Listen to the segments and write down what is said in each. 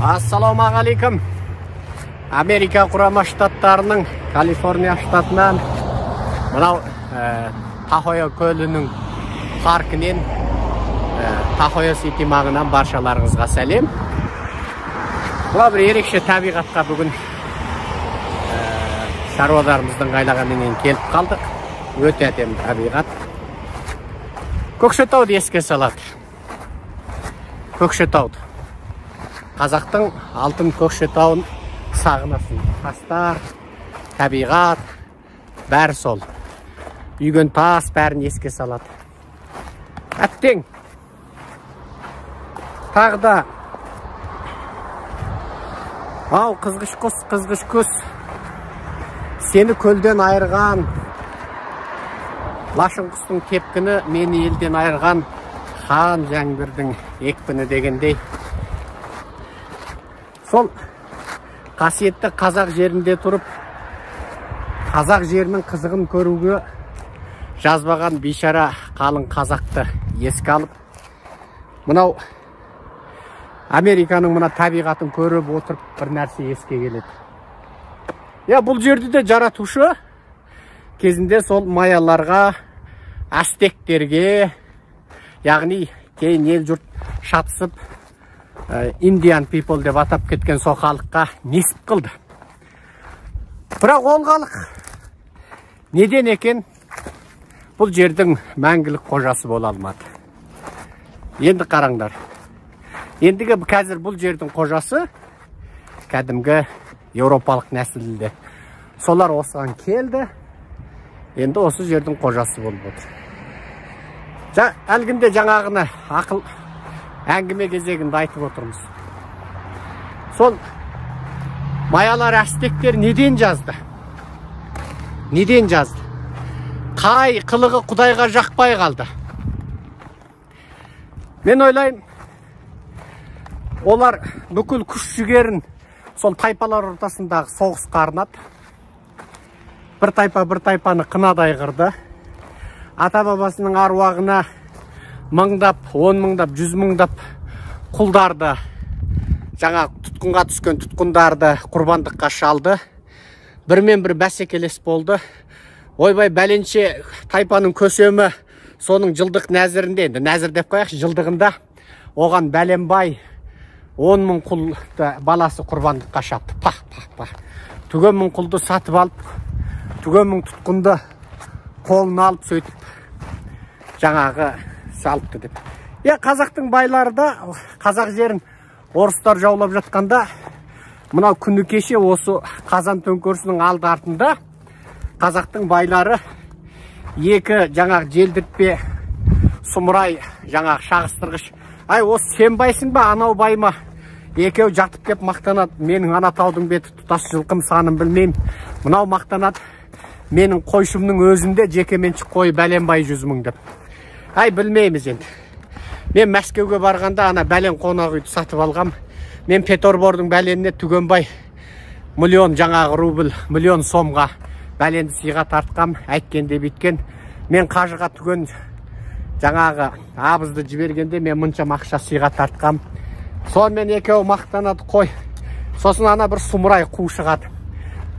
Ассалаумағалейкум. Америка Құрама Штаттарының Калифорния штатынан мынау Тахоя көлінің паркінен, Тахоя Сити маңынан баршаларыңызға сәлем. Мына бір ерекше табиғатқа бүгін шаруаларымыздың қайлағанымен келіп қалдық. Өте әдемі табиғат. Көкшетауды еске салады. Көкшетауды. Қазақтың алтын Көкшетауын сағынасың. Тастар, табиғат, бәрі сол. Үйген тас бәрін еске салады. Әттең. Тағы да ау, қызғыш құс, қызғыш көз. Сені көлден айырған лашын құстың тепкіні, мені елден айырған хан жәңгірдің екпіні дегендей. Сол қасиетті қазақ жерінде тұрып, қазақ жерінің қызығын көруге жазбаған бейшара қалың қазақты еске алып, мынау Американың мына табиғатын көріп отырып бір нәрсе еске келеді. Я, бұл жерді де жаратушы кезінде сол майяларға, ацтектерге, яғни кейін ел жұрт шатысып Indian people деп атап кеткен сол халыққа несіп қылды. Бірақ ол халық неден екен бұл жердің мәңгілік қожасы бола алмады. Енді қараңдар. Ендігі қазір бұл жердің қожасы кәдімгі еуропалық нәсілді. Солар осыған келді. Енді осы жердің қожасы болып отыр. Әлгінде жаңағыны ақыл әңгіме кезегінде айтып отырмыз. Сол маялар, ацтектер неден жазды? Неден жазды? Қай қылығы Құдайға жақпай қалды? Мен ойлаймын, олар бүкіл күш жігерін сол тайпалар ортасындағы соғысқа арнады. Бір тайпа бір тайпаны қынадай қырды. Ата-бабасының аруағына мыңдап, 10 мыңдап, 100 мыңдап құлдарды, жаңа тұтқынға түскен тұтқындарды құрбандыққа шалды. Бірмен бір бәсекелес болды. Ойбай, бәленше тайпаның көсемі соның жылдық нәзірінде, енді нәзір деп қояйықшы, жылдығында оған бәленбай 10 мың құлды баласы құрбандыққа шапты. Пах, пах, пах. Түген мың құлды сатып алып, түген мың тұтқынды қолына алып, сөйтіп жаңағы салыпты деп. Я, қазақтың байлары да қазақ жерін орыстар жаулап жатқанда, мынау күні кеше осы Қазан төңкерісінің алды артында қазақтың байлары екі жаңағы желдіртпе, сұмырай, жаңағы шағыстырғыш. Ай, осы сен байсың ба, анау бай ма? Екеу жатып кеп мақтанады. Менің ана таудың беті тұтас жылқым санын білмеймін. Мынау мақтанады. Менің қойшымның өзінде жекеменшік қойы бәленбай 100 мың деп. Ай, білмейміз енді. Мен Мәскеуге барғанда ана бәлен қонақ үйді сатып алғам. Мен Петербордың бәленіне түгенбай миллион жаңағы рубль, миллион сомға бәленді сыйға тартқам, әйткенде бүйткен. Мен қажыға түген жаңағы абызды жібергенде мен мұншама ақша сыйға тартқам. Сонымен екеуі мақтанады қой. Сосын ана бір сұмырай қу шығады.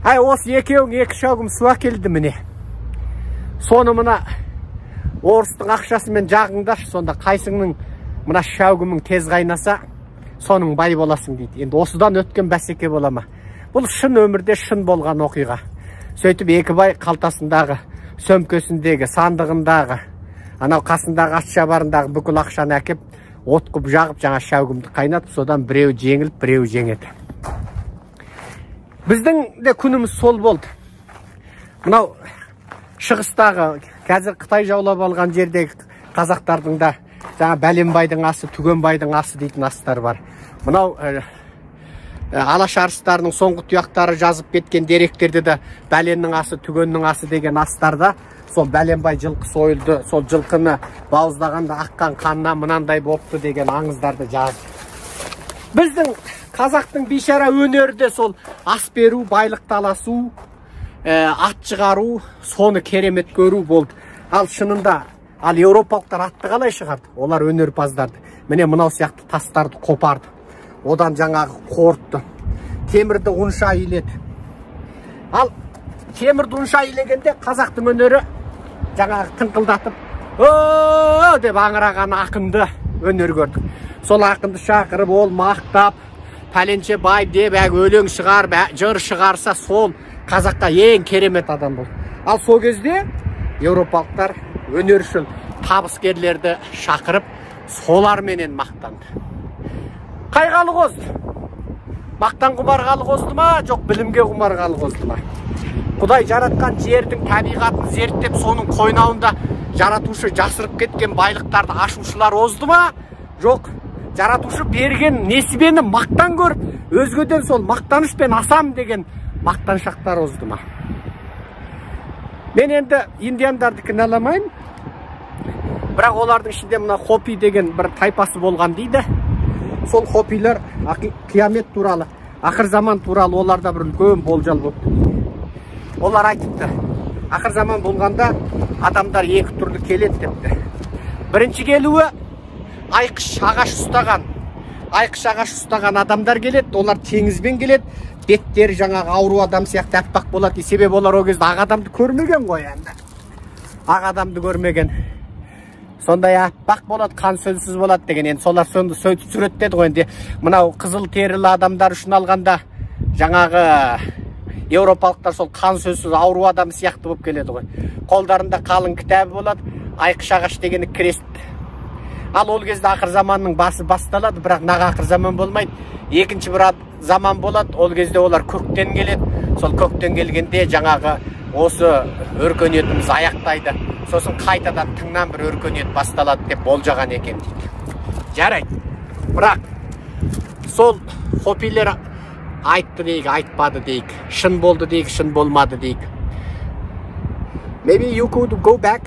Ай, осы екеуің екі шәугім су әкелді міне. Соны мына орыстың ақшасымен жағыңдаршы, сонда қайсыңның мына шәугімің тез қайнаса, соның бай боласың дейді. Енді осыдан өткен бәсеке бола ма? Бұл шын өмірде шын болған оқиға. Сөйтіп екі бай қалтасындағы, сөмкесіндегі, сандығындағы, анау қасындағы атшабарындағы бүкіл ақшаны әкеп, от қып жағып, жаңа шәугімді қайнатып, содан біреуі жеңіліп, біреуі жеңеді. Біздің де күніміз сол болды. Мынау шығыстағы, қазір Қытай жаулап алған жердегі қазақтардың да жаңа Бәленбайдың асы, Түгенбайдың асы дейтін астар бар. Мынау Алаш арыстарының соңғы тұяқтары жазып кеткен деректерде де Бәленнің асы, Түгеннің асы деген астарда сол Бәленбай жылқы сойылды, сол жылқыны бауыздағанда аққан қаннан мынандай бопты деген аңыздарды жазды. Біздің қазақтың бейшара өнері де сол ас беру, байлық таласу, ат шығару, соны керемет көру болды. Ал шынында, ал еуропалықтар атты қалай шығарды? Олар өнерпаздарды. Міне мынау сияқты тастарды қопарды. Одан жаңағы қорытты. Темірді ұнша иледі. Ал темірді ұнша илегенде қазақтың өнері жаңағы тыңқылдатып «О!» деп аңыраған ақынды өнер көрдік. Сол ақынды шақырып, ол мақтап, пәленше бай деп өлең шығарып, жыр шығарса, сол қазаққа ең керемет адам болды. Ал сол кезде еуропалықтар өнершіл табыскерлерді шақырып, соларменен мақтанды. Қай халық озды? Мақтан құмар халық озды ма, жоқ білімге құмар халық озды ма? Құдай жаратқан жердің табиғатын зерттеп, соның қойнауында жаратушы жасырып кеткен байлықтарды ашушылар озды ма? Жоқ, жаратушы берген несібені мақтан көріп, өзгеден сол мақтанышпен асам деген мақтаншақтар озды ма? Мен енді индиандарды кінәламаймын, бірақ олардың ішінде мына хопи деген бір тайпасы болған дейді. Сол хопилер қиямет туралы, ақыр заман туралы оларда бір үлкен болжал болыпты дейді. Олар айтыпты, ақыр заман болғанда адамдар екі түрлі келеді депті. Бірінші келуі айқыш ағаш ұстаған, айқыш ағаш ұстаған адамдар келеді, олар теңізбен келеді, беттері жаңағы ауру адам сияқты аппақ болады. Себебі олар ол кезде ақ адамды көрмеген ғой енді. Ақ адамды көрмеген. Сондай аппақ болады, қан сөнсіз болады деген. Енді солар сонды сөйтіп суреттеді ғой енді. Мынау қызыл терілі адамдар үшін алғанда жаңағы еуропалықтар сол қан сөнсіз ауру адам сияқты болып келеді ғой. Қолдарында қалың кітабы болады, айқыш ағаш дегені крест. Ал ол кезде ақыр заманның басы басталады, бірақ нақ ақыр заман болмайды. Екінші бір заман болады, ол кезде олар көктен келеді. Сол көктен келгенде жаңағы осы өркениетіміз аяқтайды. Сосын қайтадан тыңнан бір өркениет басталады деп болжаған екен дейді. Жарайды. Бірақ сол хопилер айтты дейік, айтпады дейік, шын болды дейік, шын болмады дейік. Maybe you could go back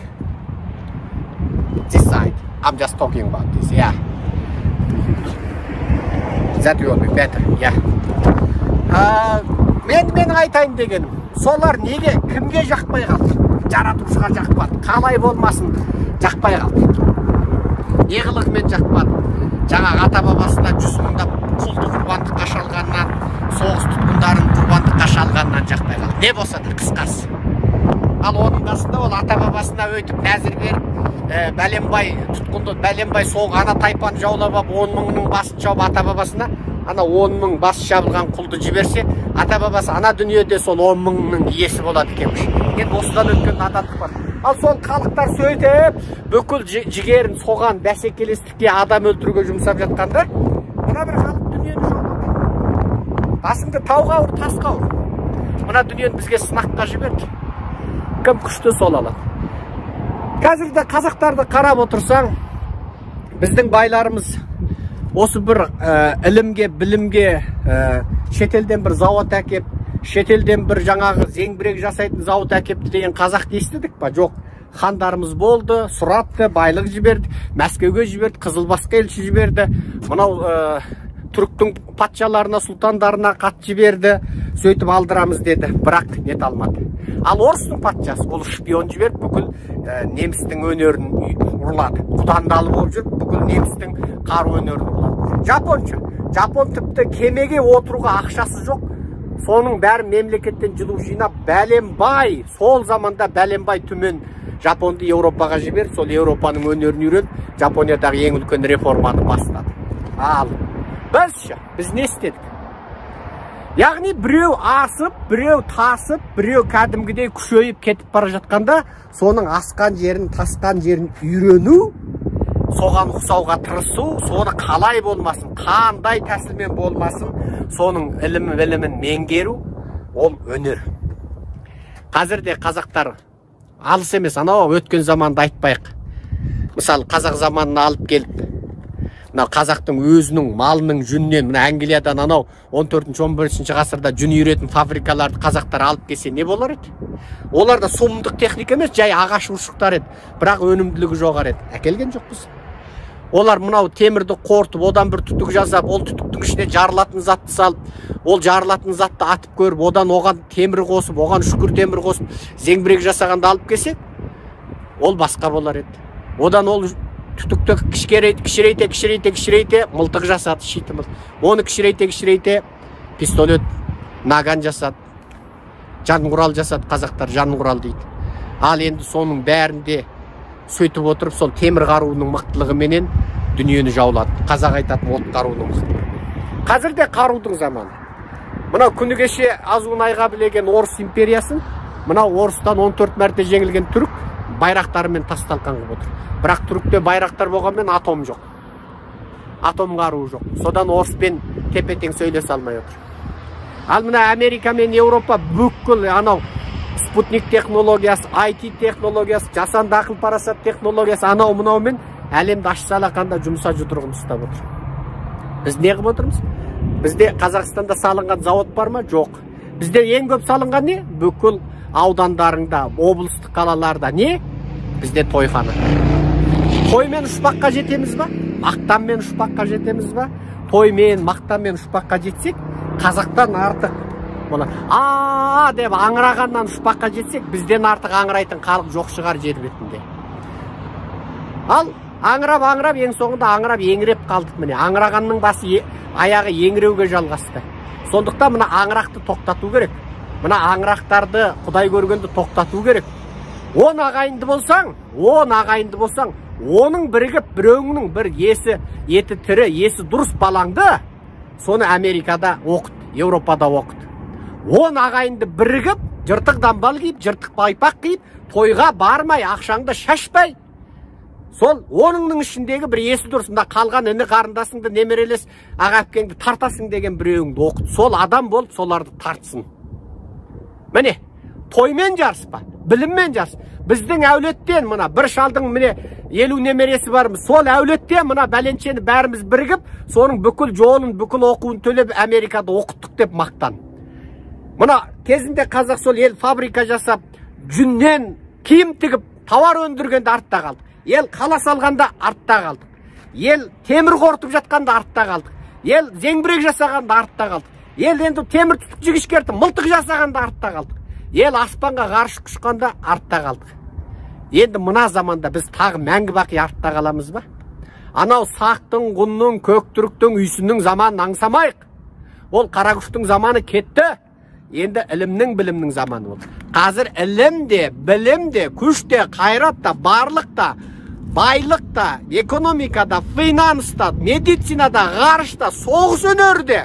this side. I'm just talking about this, yeah. That will be better, yeah. Мен айтайын дегенім, солар неге, кімге жақпай қалды? Жаратушыға жақпады, қалай болмасын жақпай қалды. Не қылығымен жақпады? Жаңағы ата-бабасына 100 мыңдап құлды құрбандыққа шалғаннан, соғыс тұтқындарын құрбандыққа шалғаннан жақпай қалды. Не болса да қысқасы. Ал оның қасында ол ата-бабасына өйтіп нәзір беріп, бәленбай тұтқынды, бәленбай соғы ана тайпаны жаулап алып, 10 мыңның басын шауып ата-бабасына, ана 10 мың бас шабылған құлды жіберсе, ата-бабасы ана дүниеде сол 10 мыңның иесі болады екенміш. Енді осыдан өткен надандық бар. Ал сол халықтар сөйтіп, бүкіл жігерін соған бәсекелестікке, адам өлтіруге жұмсап жатқанда, мына бір халық дүниені жаулады. Басыңды тауға ұр, тасқа ұр. Мына дүниені бізге сынаққа жіберді. Кім күшті сол алады. Қазір де қазақтарды қарап отырсаң, біздің байларымыз осы бір ілімге, білімге, шетелден бір зауыт әкеп, шетелден бір жаңағы зеңбірек жасайтын зауыт әкепті деген қазақты естідік па? Жоқ. Хандарымыз болды, сұратты, байлық жіберді, Мәскеуге жіберді, Қызылбасқа елші жіберді, мынау түріктің патшаларына, сұлтандарына хат жіберді, сөйтіп алдырамыз деді, бірақ нете алмады. Ал орыстың патшасы ол шпион жіберіп, бүкіл немістің өнерін ұрлады. Құдандалы болып жүріп, бүкіл немістің қару өнерін ұрлады. Жапонша, жапон тіпті кемеге отыруға ақшасы жоқ, соның бәрін мемлекеттен жылу жинап, бәленбай, сол заманда бәленбай түмен жапонды Еуропаға жіберіп, сол Еуропаның өнерін үйреніп, Жапониядағы ең үлкен реформаны бастады. Ал біз не істедік? Яғни біреу асып, біреу тасып, біреу кәдімгідей күшейіп кетіп бара жатқанда, соның асқан жерін, тасқан жерін үйрену, соған ұқсауға тырысу, соны қалай болмасын, қандай тәсілмен болмасын, соның ілімі білімін меңгеру, ол өнер. Қазір де қазақтар алыс емес, анау өткен заманды айтпайық. Мысалы, қазақ заманына алып келіп, мына қазақтың өзінің малының жүнінен, мына Англиядан анау 14-15 ғасырда жүн үйіретін фабрикаларды қазақтар алып келсе не болар еді? Оларда сұмдық техника емес, жай ағаш ұршықтар еді, бірақ өнімділігі жоғары еді. Әкелген жоқпыз. Олар мынау темірді қорытып, одан бір түтік жасап, ол түтіктің ішіне жарылатын затты салып, ол жарылатын затты атып көріп, одан оған темір қосып, оған үшкір темір қосып, зеңбірек жасағанды алып келсе, ол басқа болар еді. Одан ол Түтікті кішірейте, кішірейте, кішірейте, мылтық жасады, шиті мылтық. Оны кішірейте, кішірейте, пистолет, наган жасады. Жан құрал жасады, қазақтар жан құрал дейді. Ал енді соның бәрінде сөйтіп отырып, сол темір қаруының мықтылығыменен дүниені жаулады. Қазақ айтатын от қаруының мықтылығы. Қазір де қарудың заманы. Мынау күні кеше азуын айға білеген орыс империясын, мынау орыстан 14 мәрте жеңілген түрік байрақтарымен тас талқан қылып отыр. Бірақ түрікте байрақтар болғанмен атом жоқ. Атом қаруы жоқ. Содан орыспен тепе-тең сөйлесе алмай отыр. Ал мына Америка мен Еуропа бүкіл анау спутник технологиясы, IT технологиясы, жасанды ақыл парасат технологиясы, анау мынаумен әлемді ашса алақанда жұмса жұдырығын ұстап отыр. Біз не қылып отырмыз? Бізде Қазақстанда салынған зауыт бар ма? Жоқ. Бізде ең көп салынған не? Бүкіл аудандарында, облыстық қалаларда не? Бізде тойхана. Тоймен ұшпаққа жетеміз ба? Мақтанмен ұшпаққа жетеміз ба? Тоймен, мақтанмен ұшпаққа жетсек, қазақтан артық болады. А деп аңырағаннан ұшпаққа жетсек, бізден артық аңырайтын халық жоқ шығар жер бетінде. Ал аңырап, аңырап, ең соңында аңырап еңіреп қалдық міне. Аңырағанның басы аяғы еңіреуге жалғасты. Сондықтан мына аңырақты тоқтату керек. Мына аңырақтарды Құдай көргенді тоқтату керек. 10 ағайынды болсаң, 10 ағайынды болсаң, оның бірігіп біреуіңнің бір есі, еті тірі, есі дұрыс балаңды соны Америкада оқыт, Еуропада оқыт. 10 ағайынды бірігіп, жыртық дамбал киіп, жыртық байпақ киіп, тойға бармай, ақшаңды шашпай, сол оныңның ішіндегі бір есі дұрыс, мына қалған іні қарындасыңды, немерелес аға әпкеңді тартасың деген біреуіңді оқыт. Сол адам болып соларды тартсын. Міне, тоймен жарыспа, біліммен жарыс. Біздің әулеттен мына бір шалдың міне 50 немересі бармыз. Сол әулеттен мына бәленшені бәріміз бірігіп, соның бүкіл жолын, бүкіл оқуын төлеп Америкада оқыттық деп мақтан. Мына кезінде қазақ сол ел фабрика жасап, жүннен киім тігіп, тауар өндіргенде артта қалдық. Ел қала салғанда артта қалдық. Ел темір қорытып жатқанда артта қалдық. Ел зеңбірек жасағанда артта қалдық. Ел енді темір түтік жіңішкертіп, мылтық жасағанда артта қалдық. Ел аспанға ғарыш құшқанда артта қалдық. Енді мына заманда біз тағы мәңгі бақи артта қаламыз ба? Анау сақтың, ғұнның, көк түріктің, үйсіннің заманын аңсамайық. Ол қара күштің заманы кетті. Енді ілімнің, білімнің заманы болды. Қазір ілім де, білім де, күш те, қайрат та, барлық та, байлық та, экономикада, финанста, медицинада, ғарышта, соғыс өнері де,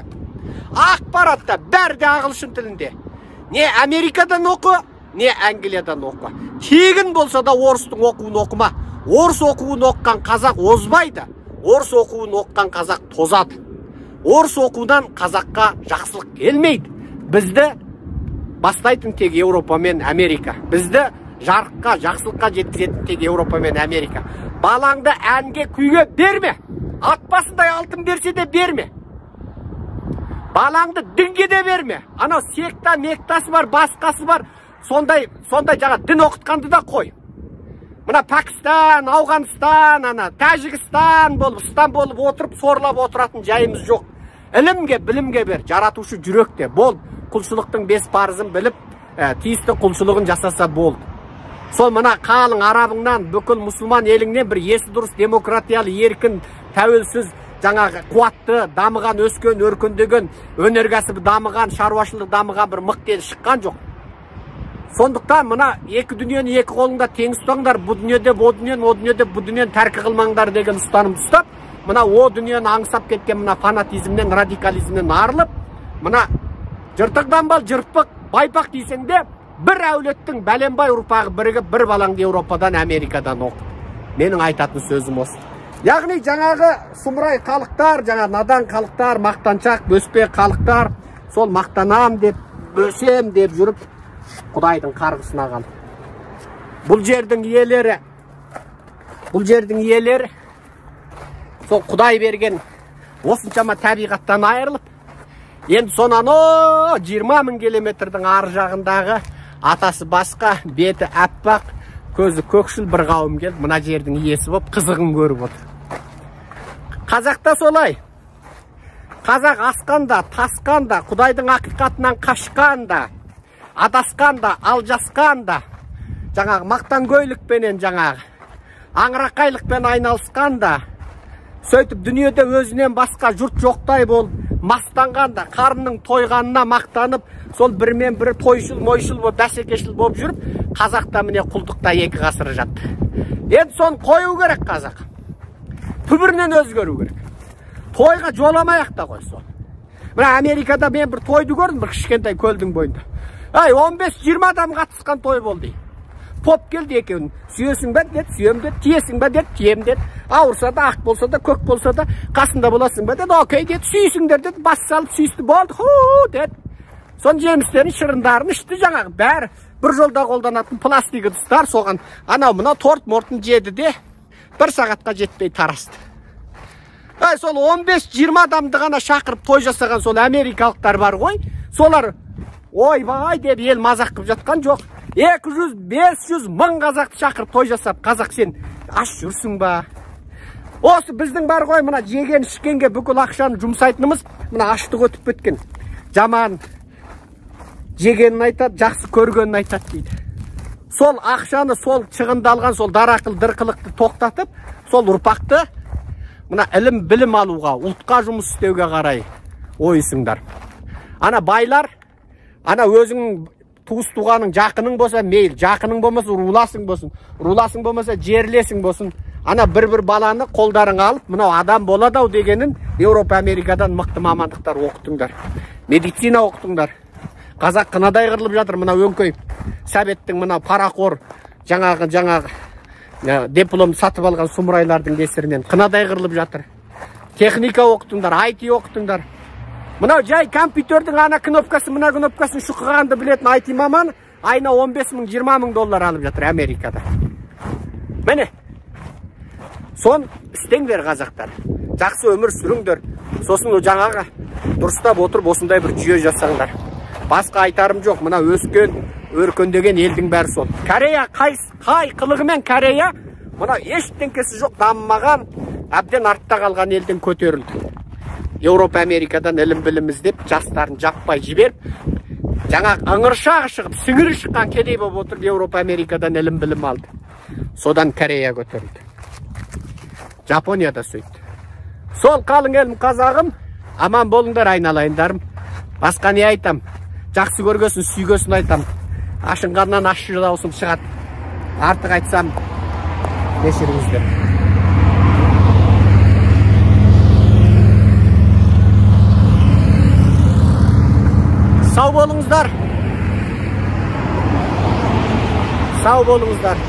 ақпаратта, бәрі де ағылшын тілінде. Не Америкадан оқы, не Англиядан оқы. Тегін болса да орыстың оқуын оқыма. Орыс оқуын оқыған қазақ озбайды. Орыс оқуын оқыған қазақ тозады. Орыс оқудан қазаққа жақсылық келмейді. Бізді бастайтын тек Еуропа мен Америка. Бізді жарыққа, жақсылыққа жеткізетін тек Еуропа мен Америка. Балаңды әнге, күйге берме. Ат басындай алтын берсе де берме. Балаңды дінге де берме. Анау секта, мектасы бар, басқасы бар. Сондай жаңа дін оқытқанды да қой. Мына Пәкістан, Ауғанстан, ана Тәжікстан болып, стан болып отырып, сорлап отыратын жайымыз жоқ. Ілімге, білімге бер, жаратушы жүректе бол. Құлшылықтың 5 парызын біліп, тиісті құлшылығын жасаса болды. Сол мына қалың арабыңнан, бүкіл мұсылман еліңнен бір есі дұрыс, демократиялы, еркін, тәуелсіз, жаңағы қуатты, дамыған, өскен, өркендеген, өнеркәсібі дамыған, шаруашылығы дамыған бір мықты ел шыққан жоқ. Сондықтан мына екі дүниені екі қолыңда тең ұстаңдар, бұ дүниеде о дүниені, о дүниеде бұ дүниені тәркі қылмаңдар деген ұстанымды ұстап, мына о дүниені аңсап кеткен мына фанатизмнен, радикализмнен арылып, мына жыртық дамбал, жыртпық, байпақ дейсең де, бір әулеттің бәленбай ұрпағы бірігіп, бір балаңды Еуропадан, Америкадан оқыт. Менің айтатын сөзім осы. Яғни жаңағы сұмырай халықтар, жаңа надан халықтар, мақтаншақ, бөспе халықтар, сол мақтанам деп, бөсем деп жүріп, Құдайдың қарғысына қалды. Бұл жердің иелері, бұл жердің иелері сол Құдай берген осыншама табиғаттан айырылып, енді сонан 20 мың километрдің ар жағындағы атасы басқа, беті аппақ, көзі көкшіл бір қауым келіп, мына жердің иесі болып қызығын көріп отыр. Қазақта солай. Қазақ асқанда, тасқанда, Құдайдың ақиқатынан қашқанда, адасқанда, алжасқанда, жаңағы мақтангөйлікпенен жаңағы аңырақайлықпен айналысқан да, сөйтіп дүниеде өзінен басқа жұрт жоқтай болып мастанған да, қарнының тойғанына мақтанып, сол бірімен бірі тойшыл мойшыл болып, бәсекешіл болып жүріп, қазақ та міне құлдықта 2 ғасыр жатты. Енді соны қою керек қазақ. Түбірінен өзгеру керек. Тойға жоламай ақ та қой сол. Мына Америкада мен бір тойды көрдім, бір кішкентай көлдің бойында. Ай, 15-20 адам қатысқан той болды. Поп келді екеуін. Сүйесің бе деді, сүйем деді, тиесің бе деді, тием деді. Ауырса да, ақ болса да, көк болса да, қасында боласың ба деді, окей деді, сүйсіңдер деді, бас салып сүйісті, болды, ху деді. Сон жемістерін, шырындарын ішті жаңағы, бәрі бір жолда қолданатын пластик ыдыстар, соған анау мынау торт мортын жеді де, бір сағатқа жетпей тарасты. Ай, сол 15-20 адамды ғана шақырып той жасаған сол америкалықтар бар ғой, солар ойбай деп ел мазақ қылып жатқан жоқ. 200-500 мың қазақты шақырып той жасап, қазақ сен аш жүрсің ба? Осы біздің бар ғой, мына жеген ішкенге бүкіл ақшаны жұмсайтынымыз, мына аштық өтіп кеткен. Жаман жегенін айтады, жақсы көргенін айтады дейді. Сол ақшаны, сол шығындалған, сол дарақыл дырқылықты тоқтатып, сол ұрпақты мына ілім білім алуға, ұлтқа жұмыс істеуге қарай ойысыңдар. Ана байлар, ана өзің туыс туғаның жақының болса мейлі, жақының болмаса руласың болсын, руласың болмаса жерлесің болсын. Ана бір-бір баланы қолдарыңа алып, мынау адам болады ау дегенін Еуропа, Америкадан мықты мамандықтар оқытыңдар. Медицина оқытыңдар. Қазақ қынадай қырылып жатыр, мынау өңкей Сәбеттің мынау парақор жаңағы диплом сатып алған сұмырайлардың кесірінен қынадай қырылып жатыр. Техника оқытыңдар, IT оқытыңдар. Мынау жай компьютердің ана кнопкасы, мына кнопкасын шұқығанды білетін IT маман айына 15 мың, 20 мың доллар алып жатыр Америкада. Міне, сон істеңдер қазақтар. Жақсы өмір сүріңдер. Сосын жаңағы дұрыстап отырып осындай бір жүйе жасаңдар. Басқа айтарым жоқ. Мына өскен, өркендеген елдің бәрі сол. Корея қай қылығымен Корея мына ештеңкесі жоқ, дамымаған, әбден артта қалған елден көтерілді. Еуропа, Америкадан ілім білім іздеп, жастарын жаппай жіберіп, жаңа ыңыршағы шығып, сіңірі шыққан кедей болып отырып, Еуропа, Америкадан ілім білім алды. Содан Корея көтерілді. Жапония да сөйтті. Сол қалың елім қазағым, аман болыңдар айналайындарым. Басқа не айтам? Жақсы көргесін, сүйгесін айтам. Ашынғаннан ащы даусым шығады. Артық айтсам, кешіріңіздер. Сау болыңыздар. Сау болыңыздар.